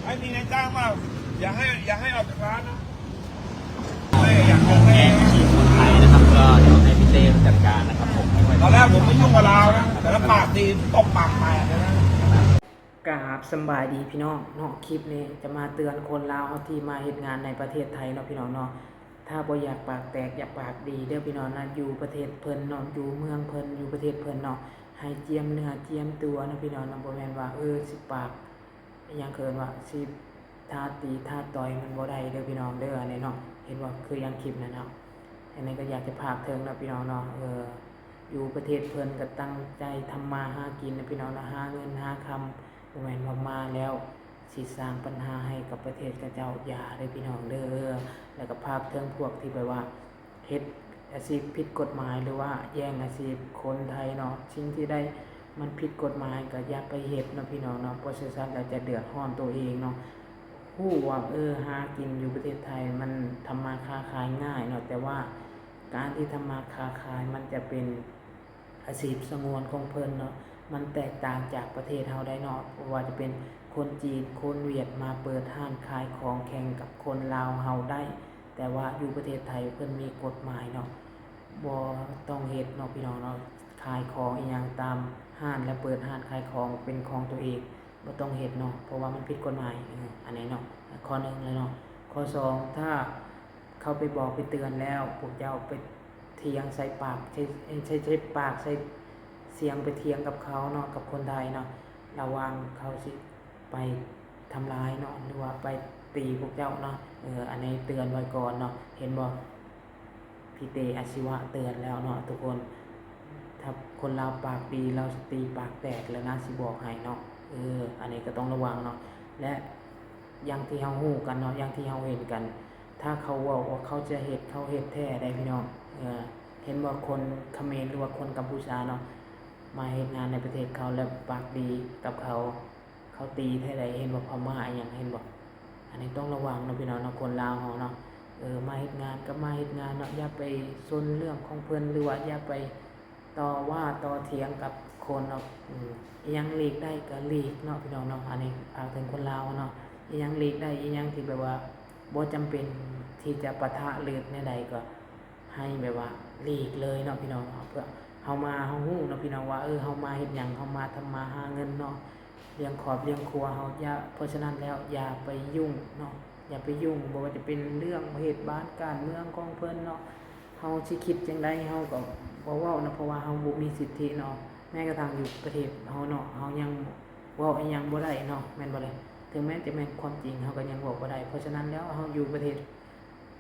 ไม่มีนายจ้างเปล่า อย่าให้ อย่าให้ออกจากร้านนะ ไม่อยากจะให้ แกงอาชีพคนไทยนะครับ ก็เดี๋ยวให้พี่เต้จัดการนะครับผม ไม่ค่อย ตอนแรกผมไม่ยุ่งกับลาวนะ แต่ละปากดี ตบปากแตกเลยนะ ກາບສຳບາຍດີພີ່ນ້ອງເນາະ, ຄລິບນີ້ຈະມາເຕືອນຄົນລາວເຮົາທີ່ມາເຮັດງານໃນປະເທດໄທເນາະພີ່ນ້ອງເນາະ. ຖ້າບໍ່ຢາກປາກແຕກ ຢາກປາກດີເດີພີ່ນ້ອງນະ, ຢູ່ປະເທດເພິ່ນເນາະ, ຢູ່ເມືອງເພິ່ນ ຢູ່ປະເທດເພິ່ນເນາະ, ໃຫ້ຈຽມເນື້ອຈຽມຕົວເນາະພີ່ນ້ອງເນາະ. ບໍ່ແມ່ນວ່າ ເອີ ຊິປາກ ອີ່ຫຍັງເຂົາເອີ້ນວ່າ ຊິທ້າຕີທ້າຕ່ອຍ ມັນບໍ່ໄດ້ເດີພີ່ນ້ອງເດີ ອັນນີ້ເນາະ. ເຫັນບໍ່ ຄືຢ່າງຄລິບນັ້ນເນາະ, ອັນນີ້ກໍຢາກຈະຝາກເຖິງເນາະພີ່ນ້ອງເນາະ. ເອີ ຢູ່ປະເທດເພິ່ນກໍຕັ້ງໃຈທຳມາຫາກິນນະພີ່ນ້ອງເນາະ, ຫາເງິນຫາຄຳ, ບໍ່ແມ່ນວ່າມາແລ້ວຊິສ້າງບັນຫາໃຫ້ກັບປະເທດເຂົາເຈົ້າ, ຢ່າເດີພີ່ນ້ອງເດີ. ແລ້ວກໍຝາກເຖິງພວກທີ່ແບບວ່າ ເຮັດອາຊີບຜິດກົດໝາຍ ຫຼືວ່າແຍ່ງອາຊີບຄົນໄທເນາະ, ສິ່ງທີ່ໃດມັນຜິດກົດໝາຍກໍຢ່າໄປເຮັດເນາະພີ່ນ້ອງເນາະ, ບໍ່ຊັ້ນແລ້ວຈະເດືອດຮ້ອນຕົວເອງເນາະ. ຮູ້ວ່າ ເອີ ຫາກິນຢູ່ປະເທດໄທມັນທຳມາຄ້າຂາຍງ່າຍເນາະ, ແຕ່ວ່າການທີ່ທຳມາຄ້າຂາຍມັນຈະເປັນ ອາຊີບສະຫງວນຂອງເພິ່ນເນາະ, ມັນແຕກຕ່າງຈາກປະເທດເຮົາໄດ້ເນາະ, ບໍ່ວ່າຈະເປັນຄົນຈີນ ຄົນຫວຽດ ມາເປີດຮ້ານຂາຍຂອງແຂ່ງກັບຄົນລາວເຮົາໄດ້, ແຕ່ວ່າຢູ່ປະເທດໄທເພິ່ນມີກົດໝາຍເນາະ, ບໍ່ຕ້ອງເຮັດເນາະພີ່ນ້ອງເນາະ. ຂາຍຂອງອີ່ຫຍັງຕາມຮ້ານ ແລະ ເປີດຮ້ານຂາຍຂອງເປັນຂອງຕົວເອງ ບໍ່ຕ້ອງເຮັດເນາະ, ເພາະວ່າມັນຜິດກົດໝາຍ. ເອີ ອັນນີ້ເນາະ ຂໍ້ໜຶ່ງເລີຍເນາະ. ຂໍ້ສອງ ຖ້າ ເຂົາໄປບອກໄປເຕືອນແລ້ວ ພວກເຈົ້າໄປຖຽງໃສ່ປາກ ໃສ່ ໃສ່ ໃສ່ປາກ ໃສ່ສຽງໄປຖຽງກັບເຂົາເນາະ, ກັບຄົນໄທເນາະ, ລະວັງເຂົາຊິໄປທຳລາຍເນາະ ຫຼືວ່າໄປຕີພວກເຈົ້າເນາະ. ເອີ ອັນນີ້ເຕືອນໄວ້ກ່ອນເນາະ. ເຫັນບໍ່ ພີ່ເຕອາຊີວະເຕືອນແລ້ວເນາະທຸກຄົນ, ຖ້າຄົນລາວປາກດີ ລາວຊິຕີປາກແຕກແລ້ວນະ ຊິບອກໃຫ້ເນາະ. ເອີ ອັນນີ້ກໍຕ້ອງລະວັງເນາະ. ແລະ ຢ່າງທີ່ເຮົາຮູ້ກັນເນາະ, ຢ່າງທີ່ເຮົາເຫັນກັນ, ຖ້າເຂົາເວົ້າວ່າເຂົາຈະເຮັດ ເຂົາເຮັດແທ້ໄດ໋ພີ່ນ້ອງ. ເອີ ເຫັນບໍ່ ຄົນຂະເໝນ ຫຼືວ່າຄົນກຳປູຊາເນາະ ມາເຮັດງານໃນປະເທດເຂົາ ແລ້ວປາກດີກັບເຂົາ, ເຂົາຕີແທ້ໄດ໋. ເຫັນບໍ່ ພະມ້າອີ່ຫຍັງ ເຫັນບໍ່? ອັນນີ້ຕ້ອງລະວັງເນາະພີ່ນ້ອງເນາະ, ຄົນລາວເຮົາເນາະ. ເອີ ມາເຮັດງານກໍມາເຮັດງານເນາະ, ຢ່າໄປສົນເລື່ອງຂອງເພິ່ນ ຫຼືວ່າຢ່າໄປ ຕໍ່ວ່າຕໍ່ຖຽງກັບຄົນເນາະ. ອືມ ອີ່ຫຍັງຫຼີກໄດ້ກໍຫຼີກເນາະພີ່ນ້ອງເນາະ. ອັນນີ້ຝາກເຖິງຄົນລາວເນາະ, ອີ່ຫຍັງຫຼີກໄດ້ ອີ່ຫຍັງທີ່ແບບວ່າບໍ່ຈຳເປັນທີ່ຈະປະທະ ຫຼືແນວໃດກໍໃຫ້ແບບວ່າຫຼີກເລີຍເນາະພີ່ນ້ອງເນາະ. ເພື່ອເຮົາມາເຮົາຮູ້ເນາະພີ່ນ້ອງວ່າ ເອີ ເຮົາມາເຮັດຫຍັງ, ເຮົາມາທຳມາຫາເງິນເນາະ, ລ້ຽງຄອບລ້ຽງຄົວເຮົາ. ຢ່າ ເພາະສະນັ້ນແລ້ວຢ່າໄປຫຍຸ້ງເນາະ, ຢ່າໄປຫຍຸ້ງ ບໍ່ວ່າຈະເປັນເລື່ອງເຫດການການເມືອງຂອງເພິ່ນເນາະ. ເຮົາຊິຄິດຈັ່ງໃດເຮົາກໍບໍ່ເວົ້າເນາະ, ເພາະວ່າເຮົາບໍ່ມີສິດທິເນາະ. ແມ້ກະທັ່ງຢູ່ປະເທດເຮົາເນາະ ເຮົາຍັງເວົ້າອີ່ຫຍັງບໍ່ໄດ້ເນາະ, ແມ່ນບໍ່ລະ? ເຖິງແມ້ຈະແມ່ນຄວາມຈິງ ເຮົາກໍຍັງເວົ້າບໍ່ໄດ້. ເພາະສະນັ້ນແລ້ວ ເຮົາຢູ່ປະເທດ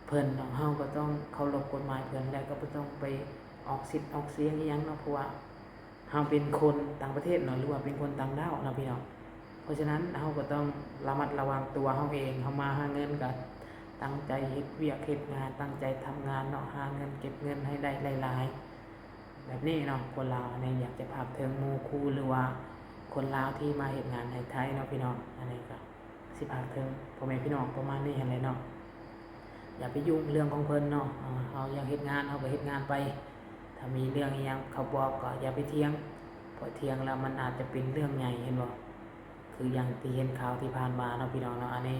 ເພິ່ນເນາະ, ເຮົາກໍຕ້ອງເຄົາລົບກົດໝາຍເພິ່ນ ແລະ ກໍບໍ່ຕ້ອງໄປອອກສິດອອກສຽງອີ່ຫຍັງເນາະ, ເພາະວ່າເຮົາເປັນຄົນຕ່າງປະເທດເນາະ ຫຼືວ່າເປັນຄົນຕ່າງດ້າວເນາະພີ່ນ້ອງ. ເພາະສະນັ້ນ ເຮົາກໍຕ້ອງລະມັດລະວັງຕົວເຮົາເອງ. ເຮົາມາຫາເງິນກໍຕັ້ງໃຈເຮັດວຽກເຮັດງານ, ຕັ້ງໃຈທຳງານເນາະ, ຫາເງິນເກັບເງິນໃຫ້ໄດ້ຫຼາຍໆ ແບບນີ້ເນາະ. ຄົນລາວ ອັນນີ້ຢາກຈະຝາກເຖິງໝູ່ຄູ່ ຫຼືວ່າຄົນລາວທີ່ມາເຮັດງານໃນໄທເນາະພີ່ນ້ອງ. ອັນນີ້ກໍຊິຝາກເຖິງພໍ່ແມ່ພີ່ນ້ອງປະມານນີ້ຫັ້ນແຫຼະເນາະ. ຢ່າໄປຫຍຸ້ງເລື່ອງຂອງເພິ່ນເນາະ, ເຮົາຢາກເຮັດງານ ເຮົາກໍເຮັດງານໄປ. ຖ້າມີເລື່ອງອີ່ຫຍັງເຂົາບອກກໍຢ່າໄປຖຽງ, ເພາະຖຽງແລ້ວມັນອາດຈະເປັນເລື່ອງໃຫຍ່ ເຫັນບໍ່? ຄືຢ່າງທີ່ເຫັນຂ່າວທີ່ຜ່ານມາເນາະພີ່ນ້ອງເນາະ. ອັນນີ້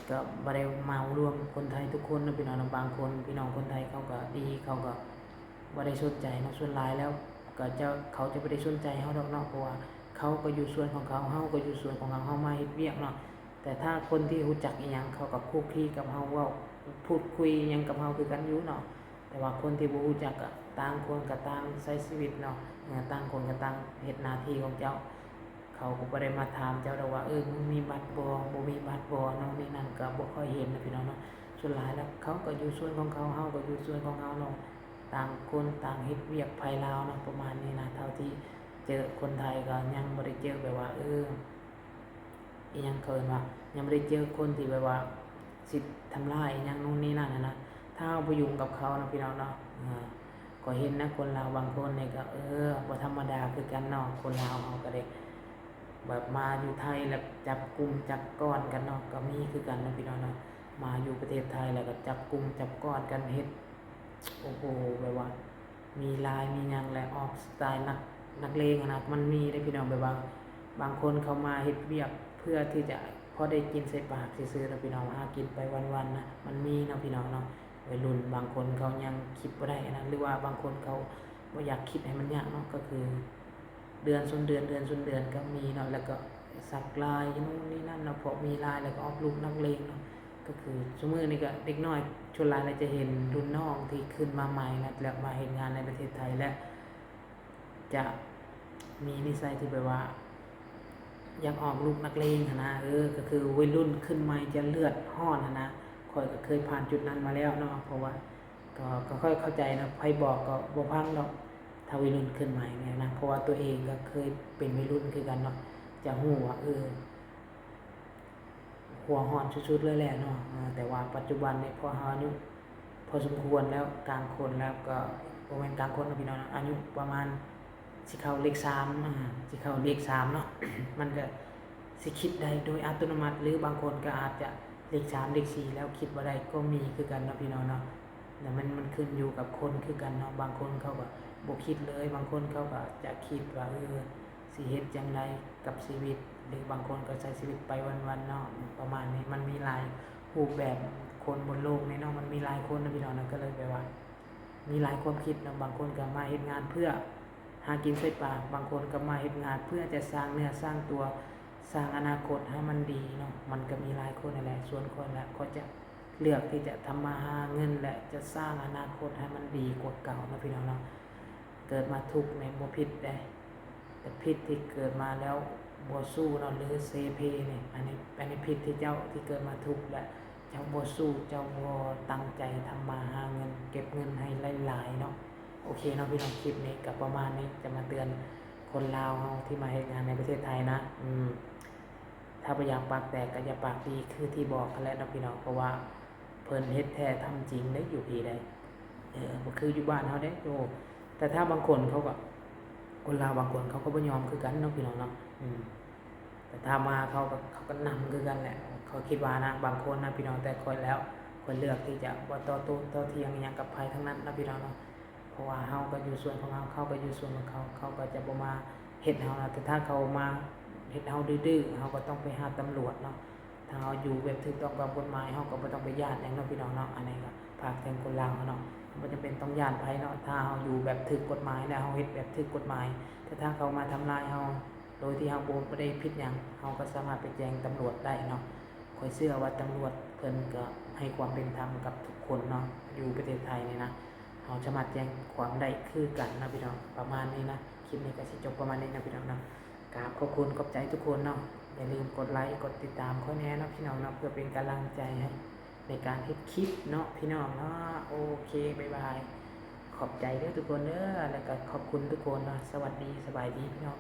ກໍບໍ່ໄດ້ເໝົາລວມຄົນໄທທຸກຄົນເນາະພີ່ນ້ອງເນາະ, ບາງຄົນ ພີ່ນ້ອງຄົນໄທເຂົາກໍດີ ເຂົາກໍບໍ່ໄດ້ສົນໃຈເນາະ. ສ່ວນຫຼາຍແລ້ວກໍຈະ ເຂົາຈະບໍ່ໄດ້ສົນໃຈເຮົາດອກເນາະ, ເພາະວ່າເຂົາກໍຢູ່ສ່ວນຂອງເຂົາ ເຮົາກໍຢູ່ສ່ວນຂອງເຮົາ, ເຮົາມາເຮັດວຽກເນາະ. ແຕ່ຖ້າຄົນທີ່ຮູ້ຈັກອີ່ຫຍັງ ເຂົາກໍຄຸກຄີກັບເຮົາ ເວົ້າ ພູດຄຸຍຫຍັງກັບເຮົາຄືກັນຢູ່ເນາະ. ແຕ່ວ່າຄົນທີ່ບໍ່ຮູ້ຈັກກໍຕ່າງຄົນກໍຕ່າງໃຊ້ຊີວິດເນາະ, ຕ່າງຄົນກໍຕ່າງເຮັດໜ້າທີ່ຂອງເຈົ້າ. ເຂົາກໍບໍ່ໄດ້ມາຖາມເຈົ້າດອກວ່າ ເອີ ມຶງມີບັດບໍ່ ບໍ່ມີບັດບໍ່ ໂນ່ນນີ້ນັ້ນ ກໍບໍ່ຄ່ອຍເຫັນນະພີ່ນ້ອງເນາະ. ສ່ວນຫຼາຍແລ້ວເຂົາກໍຢູ່ສ່ວນຂອງເຂົາ ເຮົາກໍຢູ່ສ່ວນຂອງເຮົາເນາະ, ຕ່າງຄົນຕ່າງເຮັດວຽກໄພລາວເນາະ ປະມານນີ້ນະ. ເທົ່າທີ່ເຈີຄົນໄທກໍຍັງບໍ່ໄດ້ເຈີແບບວ່າ ເອີ ອີ່ຫຍັງເຂົາເອີ້ນວ່າ ຍັງບໍ່ໄດ້ເຈີຄົນທີ່ແບບວ່າຊິທຳລາຍອີ່ຫຍັງໂນ່ນນີ້ນັ້ນນະ. ຖ້າເຮົາບໍ່ຫຍຸ້ງກັບເຂົາເນາະພີ່ນ້ອງເນາະ, ເອີ ກໍເຫັນນະ ຄົນລາວບາງຄົນນີ້ກໍ ເອີ ບໍ່ທຳມະດາຄືກັນເນາະ. ຄົນລາວເຮົາກໍໄດ້ແບບມາຢູ່ໄທແລ້ວຈັບກຸ່ມຈັບກ້ອນກັນເນາະ ກໍມີຄືກັນເນາະພີ່ນ້ອງເນາະ. ມາຢູ່ປະເທດໄທແລ້ວກໍຈັບກຸ່ມຈັບກ້ອນກັນເຮັດ ໂອ້ໂຫ ແບບວ່າ ມີລາຍມີຫຍັງ ແລະ ອອກສະໄຕລ໌ນັກ ນັກເລງຫັ້ນນະ. ມັນມີເດ້ພີ່ນ້ອງ ແບບວ່າບາງຄົນເຂົາມາເຮັດວຽກ ເພື່ອທີ່ຈະພໍໄດ້ກິນໃສ່ປາກຊື່ໆເນາະພີ່ນ້ອງ, ຫາກິນໄປວັນໆນະ. ມັນມີເນາະພີ່ນ້ອງເນາະ, ໄວລຸ້ນບາງຄົນເຂົາຍັງຄິດບໍ່ໄດ້ນະ ຫຼືວ່າບາງຄົນເຂົາບໍ່ຢາກຄິດໃຫ້ມັນຍາກເນາະ, ກໍຄືເດືອນຊົນເດືອນ ເດືອນຊົນເດືອນກໍມີເນາະ. ແລ້ວກໍສັກລາຍໂນ່ນນີ້ນັ້ນເນາະ, ເພາະມີລາຍແລ້ວກໍອອກລູກນັກເລງເນາະ. ກໍຄືຊຸມື້ນີ້ກໍເດັກນ້ອຍສ່ວນຫຼາຍແລ້ວຈະເຫັນລຸ້ນນ້ອງທີ່ຂຶ້ນມາໃໝ່ນະ ແລ້ວມາເຮັດງານໃນປະເທດໄທ ແລະ ຈະມີນິໄສທີ່ແບບວ່າຢາກອອກລູກນັກເລງຫັ້ນນະ. ເອີ ກໍຄືໄວລຸ້ນຂຶ້ນໃໝ່ຈະເລືອດຮ້ອນຫັ້ນນະ. ຂ້ອຍກໍເຄີຍຜ່ານຈຸດນັ້ນມາແລ້ວເນາະ, ເພາະວ່າ ກໍ ກໍຂ້ອຍເຂົ້າໃຈນະ, ໃຜບອກກໍບໍ່ຟັງດອກ ຖ້າໄວລຸ້ນຂຶ້ນໃໝ່ນີ້ນະ, ເພາະວ່າຕົວເອງກໍເຄີຍເປັນໄວລຸ້ນຄືກັນເນາະ, ຈະຮູ້ວ່າ ເອີ ຫົວຮ້ອນສຸດໆເລີຍແຫຼະເນາະ. ເອີ ແຕ່ວ່າປັດຈຸບັນນີ້ພວກເຮົາອາຍຸພໍສົມຄວນແລ້ວ, ກາງຄົນແລ້ວ, ກໍບໍ່ແມ່ນກາງຄົນເນາະພີ່ນ້ອງເນາະ, ອາຍຸປະມານ ຊິເຂົ້າເລກສາມ ອາ ຊິເຂົ້າເລກສາມເນາະ, ມັນກໍຊິຄິດໄດ້ໂດຍອັດຕະໂນມັດ ຫຼືບາງຄົນກໍອາດຈະເລກສາມເລກສີ່ແລ້ວຄິດບໍ່ໄດ້ກໍມີຄືກັນເນາະພີ່ນ້ອງເນາະ. ແລ້ວມັນ ມັນຂຶ້ນຢູ່ກັບຄົນຄືກັນເນາະ, ບາງຄົນເຂົາກໍບໍ່ຄິດເລີຍ, ບາງຄົນເຂົາກໍຈະຄິດວ່າ ເອີ ຊິເຮັດຈັ່ງໃດກັບຊີວິດ ຫຼືບາງຄົນກໍໃຊ້ຊີວິດໄປວັນໆເນາະ ປະມານນີ້. ມັນມີຫຼາຍຮູບແບບຄົນບົນໂລກນີ້ເນາະ, ມັນມີຫຼາຍຄົນເນາະພີ່ນ້ອງເນາະ, ກໍເລີຍແບບວ່າ ມີຫຼາຍຄວາມຄິດເນາະ, ບາງຄົນກໍມາເຮັດງານເພື່ອຫາກິນໃສ່ປາກ, ບາງຄົນກໍມາເຮັດງານເພື່ອຈະສ້າງເນື້ອສ້າງຕົວ, ສ້າງອະນາຄົດໃຫ້ມັນດີເນາະ. ມັນກໍມີຫຼາຍຄົນຫັ້ນແຫຼະ, ສ່ວນຂ້ອຍລະ ຂ້ອຍຈະເລືອກທີ່ຈະທຳມາຫາເງິນ ແລະ ຈະສ້າງອະນາຄົດໃຫ້ມັນດີກວ່າເກົ່າເນາະພີ່ນ້ອງເນາະ. ເກີດມາທຸກນີ້ບໍ່ຜິດເດ້, ແຕ່ຜິດທີ່ເກີດມາແລ້ວບໍ່ສູ້ເນາະ ຫຼືເຊເພນີ້, ອັນນີ້ ອັນນີ້ຜິດທີ່ເຈົ້າທີ່ເກີດມາທຸກ ແລະ ເຈົ້າບໍ່ສູ້ ເຈົ້າບໍ່ຕັ້ງໃຈທຳມາຫາເງິນ ເກັບເງິນໃຫ້ຫຼາຍໆເນາະ. ໂອເຄເນາະພີ່ນ້ອງ, ຄລິບນີ້ກໍປະມານນີ້ ຈະມາເຕືອນຄົນລາວເຮົາທີ່ມາເຮັດງານໃນປະເທດໄທນະ. ອືມ ຖ້າບໍ່ຢາກປາກແຕກກໍຢ່າປາກດີ ຄືທີ່ບອກຫັ້ນແຫຼະເນາະພີ່ນ້ອງ, ເພາະວ່າເພິ່ນເຮັດແທ້ທຳຈິງເດ້ຢູ່ພີ້ໃດ໋. ເອີ ບໍ່ຄືຢູ່ບ້ານເຮົາເດ້. ໂອ້ ແຕ່ຖ້າບາງຄົນເຂົາກໍ ຄົນລາວບາງຄົນເຂົາກໍບໍ່ຍອມຄືກັນເນາະພີ່ນ້ອງເນາະ. ອືມ ແຕ່ຖ້າມາເຂົາກໍ ເຂົາກໍນຳຄືກັນແຫຼະ ຂ້ອຍຄິດວ່ານະ, ບາງຄົນນະພີ່ນ້ອງ. ແຕ່ຂ້ອຍແລ້ວ ຂ້ອຍເລືອກທີ່ຈະບໍ່ຕໍ່ໂຕ້ຕໍ່ຖຽງອີ່ຫຍັງກັບໃຜທັງນັ້ນເນາະພີ່ນ້ອງເນາະ, ເພາະວ່າເຮົາກໍຢູ່ສ່ວນຂອງເຮົາ ເຂົາກໍຢູ່ສ່ວນຂອງເຂົາ, ເຂົາກໍຈະບໍ່ມາເຮັດເຮົານະ. ແຕ່ຖ້າເຂົາມາເຮັດເຮົາດື້ໆ ເຮົາກໍຕ້ອງໄປຫາຕຳຫຼວດເນາະ. ຖ້າເຮົາຢູ່ແບບຖືກຕ້ອງຕາມກົດໝາຍ ເຮົາກໍບໍ່ຕ້ອງໄປຢ້ານຫຍັງເນາະພີ່ນ້ອງເນາະ. ອັນນີ້ກໍຝາກເຖິງຄົນລາວເຮົາເນາະ, ເຮົາບໍ່ຈຳເປັນຕ້ອງຢ້ານໃຜເນາະ. ຖ້າເຮົາຢູ່ແບບຖືກກົດໝາຍ ແລະ ເຮົາເຮັດແບບຖືກກົດໝາຍ, ແຕ່ຖ້າເຂົາມາທຳລາຍເຮົາ ໂດຍທີ່ເຮົາບໍ່ ບໍ່ໄດ້ຜິດຫຍັງ ເຮົາກໍສາມາດໄປແຈ້ງຕຳຫຼວດໄດ້ເນາະ. ຂ້ອຍເຊື່ອວ່າຕຳຫຼວດເພິ່ນກໍໃຫ້ຄວາມເປັນທຳກັບທຸກຄົນເນາະ, ຢູ່ປະເທດໄທນີ້ນະ ເຮົາສາມາດແຈ້ງຄວາມໄດ້ຄືກັນເນາະພີ່ນ້ອງ. ປະມານນີ້ນະ, ຄລິບນີ້ກໍຊິຈົບປະມານນີ້ນະພີ່ນ້ອງເນາະ. ກາບຂອບຄຸນຂອບໃຈທຸກຄົນເນາະ, ຢ່າລືມກົດໄລກົດຕິດຕາມຂ້ອຍແດ່ເນາະພີ່ນ້ອງເນາະ, ເພື່ອເປັນກຳລັງໃຈໃຫ້ໃນການເຮັດຄລິບເນາະພີ່ນ້ອງເນາະ. ໂອເຄ ບາຍບາຍ, ຂອບໃຈເດີທຸກຄົນເດີ, ແລ້ວກໍຂອບຄຸນທຸກຄົນເນາະ. ສະຫວັດດີ ສະບາຍດີພີ່ນ້ອງ.